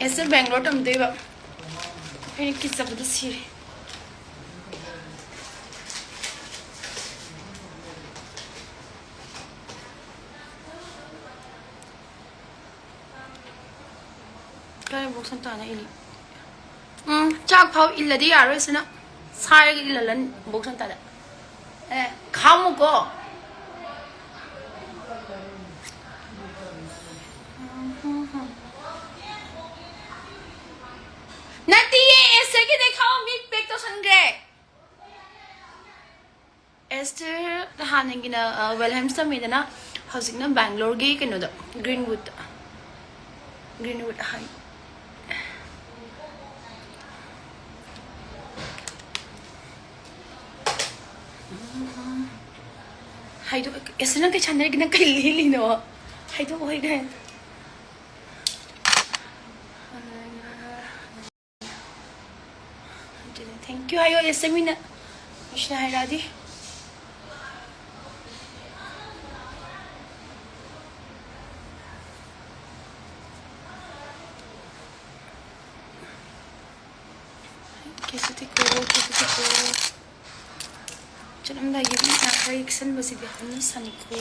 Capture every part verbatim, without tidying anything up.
Aster Bangalore ꯇꯝꯗꯣꯏꯕ꯫ ꯑꯩꯅ ꯀꯤꯖꯕꯗ ꯁꯤꯔꯦ꯫ ꯀꯥꯏ ꯕꯣꯛꯁ ꯑꯝꯇ ꯍꯥꯟꯅ ꯏꯅꯤ꯫ ꯎꯝ, ꯆꯥꯛ ꯐꯥꯎ ꯏꯜꯂꯗꯤ ꯌꯥꯔꯣꯏ ꯁꯤꯅ꯫ ꯁꯥꯏꯔꯒ ꯏꯜꯍꯜꯂꯅꯤ ꯕꯣꯛꯁ ꯑꯝꯇꯗ꯫ ꯑꯦ, ꯈꯥꯝꯃꯨꯀꯣ꯫ ꯅꯠꯇꯤꯌꯦ, ꯑꯦꯁꯇꯔꯒꯤꯗꯩ ꯈꯥꯝꯃꯣ, ꯃꯤ ꯄꯦꯛ ꯇꯧꯁꯟꯈ꯭ꯔꯦ꯫ ꯑꯦꯁꯇꯔ ꯍꯥꯟꯅꯒꯤꯅ, ꯑ, ꯋꯦꯜꯍꯦꯝꯁ ꯇꯝꯃꯤꯗꯅ, ꯍꯧꯖꯤꯛꯅ ꯕꯦꯡꯒ꯭ꯂꯣꯔꯒꯤ ꯀꯩꯅꯣꯗ, ꯒ꯭ꯔꯤꯟꯋꯨꯗ, ꯒ꯭ꯔꯤꯟꯋꯨꯗ ꯍꯥꯏ꯫ ꯍꯥꯏꯗꯣꯛ-, ꯑꯦꯁꯇꯔ, ꯅꯪ ꯀꯩ ꯁꯥꯟꯅꯔꯤꯒꯦ? ꯅꯪ ꯀꯩ ꯂꯤꯜꯂꯤꯅꯣ? ꯍꯥꯏꯗꯣꯛꯑꯣ ꯍꯣꯏ ꯀꯩꯅꯣ꯫ ꯑꯗꯨꯅ thank you ꯍꯥꯏꯌꯣ, ꯑꯦꯁꯇꯔ, ꯃꯤꯅ ꯅꯨꯡꯁꯤꯅ ꯍꯥꯏꯔꯛꯑꯗꯤ꯫ ꯀꯦꯁꯤꯇꯤꯀꯣ, ꯀꯦꯁꯤꯇꯤꯀꯣ꯫ ꯆꯠꯂꯝꯗꯥꯏꯒꯤ ꯃꯤ ꯉꯥꯛꯇ ꯌꯦꯛꯁꯟꯕꯁꯤꯗꯤ ꯍꯧꯅ ꯁꯥꯅꯤꯀꯣ꯫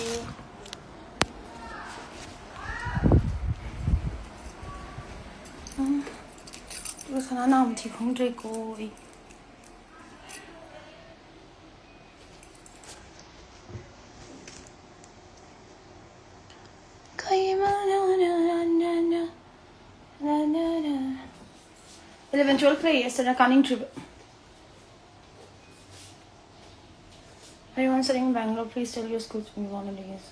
ꯎꯝ꯫ ꯑꯗꯨꯒ ꯁꯅꯥ ꯅꯥꯝ ꯊꯤ ꯈꯪꯗ꯭ꯔꯦꯀꯣ ꯑꯩ꯫ ꯏꯂꯚꯦꯟ ꯇꯨꯋꯦꯜꯐ ꯂꯩꯌꯦ, ꯑꯁꯤꯅ ꯀꯥꯅꯤꯡꯗ꯭ꯔꯤꯕ꯫ Anyone studying in Bangalore, please tell your school to me one of these.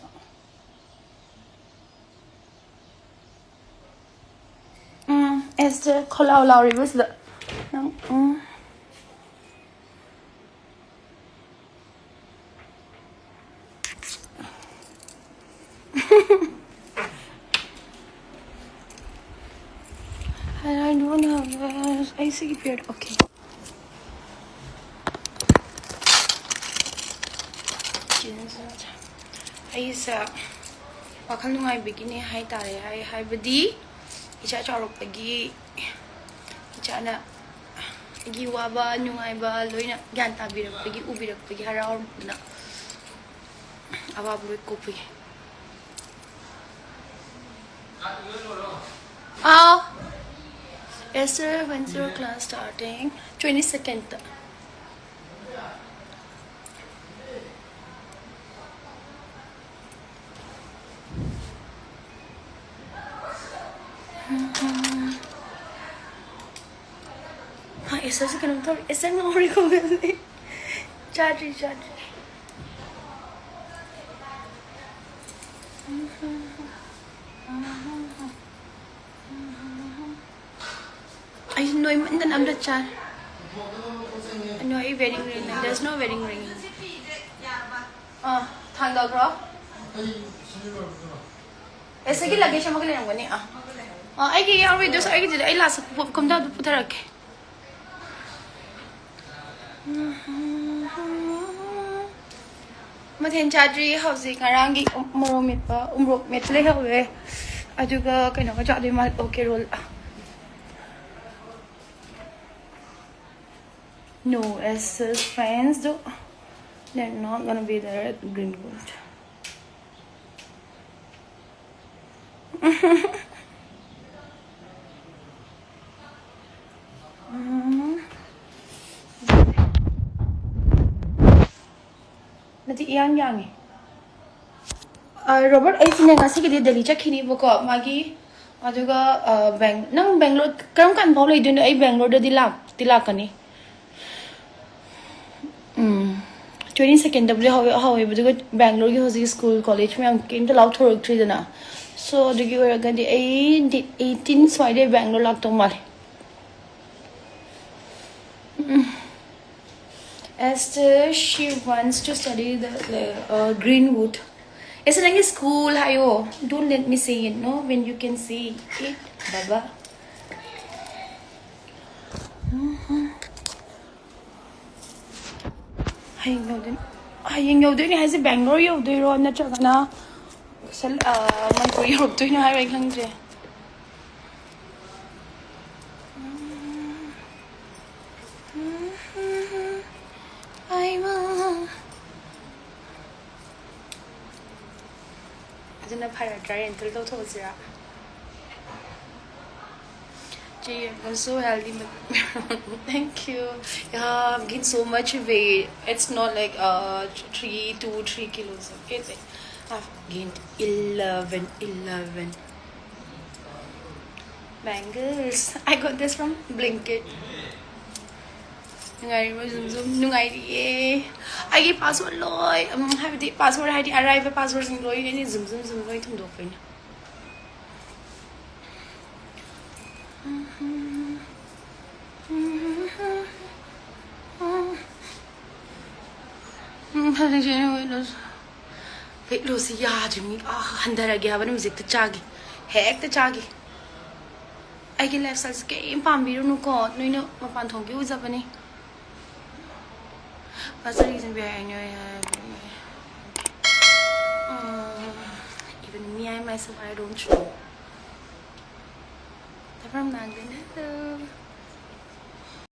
Um, ꯑꯦꯁꯇꯔ ꯈꯣꯂꯥꯎ ꯂꯥꯎꯔꯤꯕꯁꯤꯗ ꯅꯪ, ꯎꯝ꯫ I don't have, ꯑꯩ ꯁꯤꯒꯤ ꯄꯤꯔꯛ, okay꯫ ꯑꯩꯁꯦ ꯋꯥꯈꯜ ꯅꯨꯡꯉꯥꯏꯕꯒꯤꯅꯦ ꯍꯥꯏꯇꯥꯔꯦ, ꯍꯥꯏ-, ꯍꯥꯏꯕꯗꯤ ꯏꯆꯥ ꯆꯥꯎꯔꯛꯄꯒꯤ, ꯏꯆꯥꯅ ꯑꯩꯒꯤ ꯋꯥꯕ ꯅꯨꯡꯉꯥꯏꯕ ꯂꯣꯏꯅ ꯒ꯭ꯌꯥꯟ ꯇꯥꯕꯤꯔꯛꯄꯒꯤ, ꯎꯕꯤꯔꯛꯄꯒꯤ ꯍꯔꯥꯎꯗꯨꯅ ꯑꯋꯥꯕ ꯂꯣꯏ ꯀꯣꯛꯄꯒꯤ꯫ ꯑꯥꯎ꯫ Esther, when's your class starting? Twenty second. ꯍꯥ, ꯑꯦꯁꯇꯔꯁꯦ ꯀꯩꯅꯣꯝ ꯇꯧꯔꯦ꯫ ꯑꯦꯁꯇꯔ ꯉꯥꯎꯔꯦ ꯈꯣꯡꯒꯜꯂꯤ꯫ ꯆꯥꯗ꯭ꯔꯤ, ꯆꯥꯗ꯭ꯔꯤ꯫ ꯑꯩ ꯅꯣꯏꯃꯟꯗꯅ ꯑꯝꯇ ꯆꯥ-, No, ꯑꯩ wedding ring ꯂꯩ꯫ There's no wedding ring. ꯑꯥ, ꯊꯥꯡꯒꯠꯈ꯭ꯔꯣ꯫ ꯑꯦꯁ, ꯑꯩꯒꯤ luggage ꯑꯃꯒ ꯂꯩꯔꯝꯒꯅꯤ꯫ ꯑꯥ꯫ ꯑꯥ, ꯑꯩꯒꯤ ꯌꯥꯎꯔꯤꯗꯨꯁꯨ ꯑꯩꯒꯤꯗꯨꯗꯤ ꯑꯩ last ꯀꯨꯝꯊꯕꯗ ꯄꯨꯊꯔꯛꯀꯦ꯫ ꯃꯊꯦꯜ ꯆꯥꯗ꯭ꯔꯤ꯫ ꯍꯧꯖꯤꯛ ꯉꯔꯥꯡꯒꯤ ꯎ-, ꯃꯣꯔꯣꯛ ꯃꯦꯠꯄ, ꯎꯃꯣꯔꯣꯛ ꯃꯦꯠꯄ ꯂꯩꯍꯧꯋꯦ꯫ ꯑꯗꯨꯒ ꯀꯩꯅꯣꯒ ꯆꯥꯗꯣꯏ ꯃꯥꯜꯂꯦ꯫ ꯑꯣ, carol. No, as friends, though, they're not gonna be there at Greenwood. ꯎꯝ꯫ ꯅꯠꯇꯦ, ꯏꯌꯥꯡ ꯌꯥꯡꯉꯤ꯫ ꯑ, ꯔꯣꯕꯔꯠ, ꯑꯩꯁꯤꯅꯦ ꯉꯁꯤꯒꯤꯗꯤ ꯗꯦꯜꯂꯤ ꯆꯠꯈꯤꯅꯤꯕꯀꯣ, ꯃꯥꯒꯤ꯫ ꯑꯗꯨꯒ, ꯑ, ꯕꯦꯡ-, ꯅꯪ ꯕꯦꯡꯒ꯭ꯂꯣꯔ ꯀꯔꯝ ꯀꯥꯟ ꯐꯥꯎ ꯂꯩꯗꯣꯏꯅꯣ? ꯑꯩ ꯕꯦꯡꯒ꯭ꯂꯣꯔꯗꯗꯤ ꯂꯥꯛꯇꯤ ꯂꯥꯛꯀꯅꯤ꯫ ꯎꯝ, twenty second ꯗꯕꯨꯗꯤ ꯍꯧꯋꯦ-, ꯍꯧꯋꯦꯕ, ꯑꯗꯨꯒ ꯕꯦꯡꯒ꯭ꯂꯣꯔꯒꯤ ꯍꯧꯖꯤꯛ school, college ꯃꯌꯥꯝ ꯀꯩꯝꯇ ꯂꯥꯎꯊꯣꯔꯛꯇ꯭ꯔꯤꯗꯅ꯫ So, ꯑꯗꯨꯒꯤ ꯑꯣꯏꯔꯒꯗꯤ ꯑꯩ date eighteen ꯁ꯭ꯋꯥꯏꯗꯩ ꯕꯦꯡꯒ꯭ꯂꯣꯔ ꯂꯥꯛꯇꯧ ꯃꯥꯜꯂꯦ꯫ ꯎꯝ꯫ Esther, she wants to study the, uh, Greenwood. Esther, ꯅꯪꯒꯤ school ꯍꯥꯏꯌꯣ꯫ Don't let me say it, no, when you can say it, ꯕꯕꯥ꯫ ꯍꯌꯦꯡ ꯌꯧꯗꯣꯏꯅꯤ꯫ ꯍꯌꯦꯡ ꯌꯧꯗꯣꯏꯅꯤ ꯍꯥꯏꯁꯦ ꯕꯦꯡꯒ꯭ꯂꯣꯔ ꯌꯧꯗꯣꯏꯔꯣ, ꯅꯠꯇ꯭ꯔꯒꯅ ꯁꯦꯜ-, ꯑ, ꯃꯅꯤꯄꯨꯔ ꯌꯧꯔꯛꯇꯣꯏꯅꯣ ꯍꯥꯏꯕ ꯑꯩ ꯈꯪꯗ꯭ꯔꯦ꯫ ꯐꯔꯗ꯭ꯔꯥ, rental ꯇꯧꯊꯣꯛꯑꯁꯤꯔꯥ? Gee, I'm so healthy. Thank you. Yeah, I've gained so much weight. It's not like uh three, two, three kilos. Okay, it's like I've gained eleven, eleven. Bangles. I got this from Blinkit. ꯅꯨꯡꯉꯥꯏꯔꯤꯕꯣ ꯖꯨꯝ ꯖꯨꯝ? ꯅꯨꯡꯉꯥꯏꯔꯤꯌꯦ꯫ ꯑꯩꯒꯤ password ꯂꯣꯏ, ꯎꯝ, ꯍꯥꯏꯕꯗꯤ password ꯍꯥꯏꯗꯤ ꯑꯔꯥꯏꯕ passwordꯁꯤꯡ ꯂꯣꯏ ꯑꯩꯅ ꯖꯨꯝ ꯖꯨꯝ ꯖꯨꯝ ꯂꯣꯏ ꯊꯨꯝꯗꯣꯛꯄꯩꯅꯦ꯫ ꯎꯝ, ꯍꯧꯖꯤꯛꯁꯦ weight loss, weight lossꯁꯤ ꯌꯥꯗ꯭ꯔꯤꯕꯅꯤ꯫ ꯑꯥ, ꯍꯟꯊꯔꯒꯦ ꯍꯥꯏꯕ ꯅꯨꯃꯤꯠꯁꯦ ꯍꯦꯛꯇ ꯆꯥꯒꯤ, ꯍꯦꯛꯇ ꯆꯥꯒꯤ꯫ ꯑꯩꯒꯤ lifestyleꯁꯦ ꯀꯔꯤꯝ ꯄꯥꯝꯕꯤꯔꯨꯅꯨꯀꯣ, ꯅꯣꯏꯅ ꯃꯄꯥꯟ ꯊꯣꯡꯒꯤ ꯎꯖꯕꯅꯤ꯫ What's the reason behind your, uh, mm, even me, I myself, I don't know. From Nandini to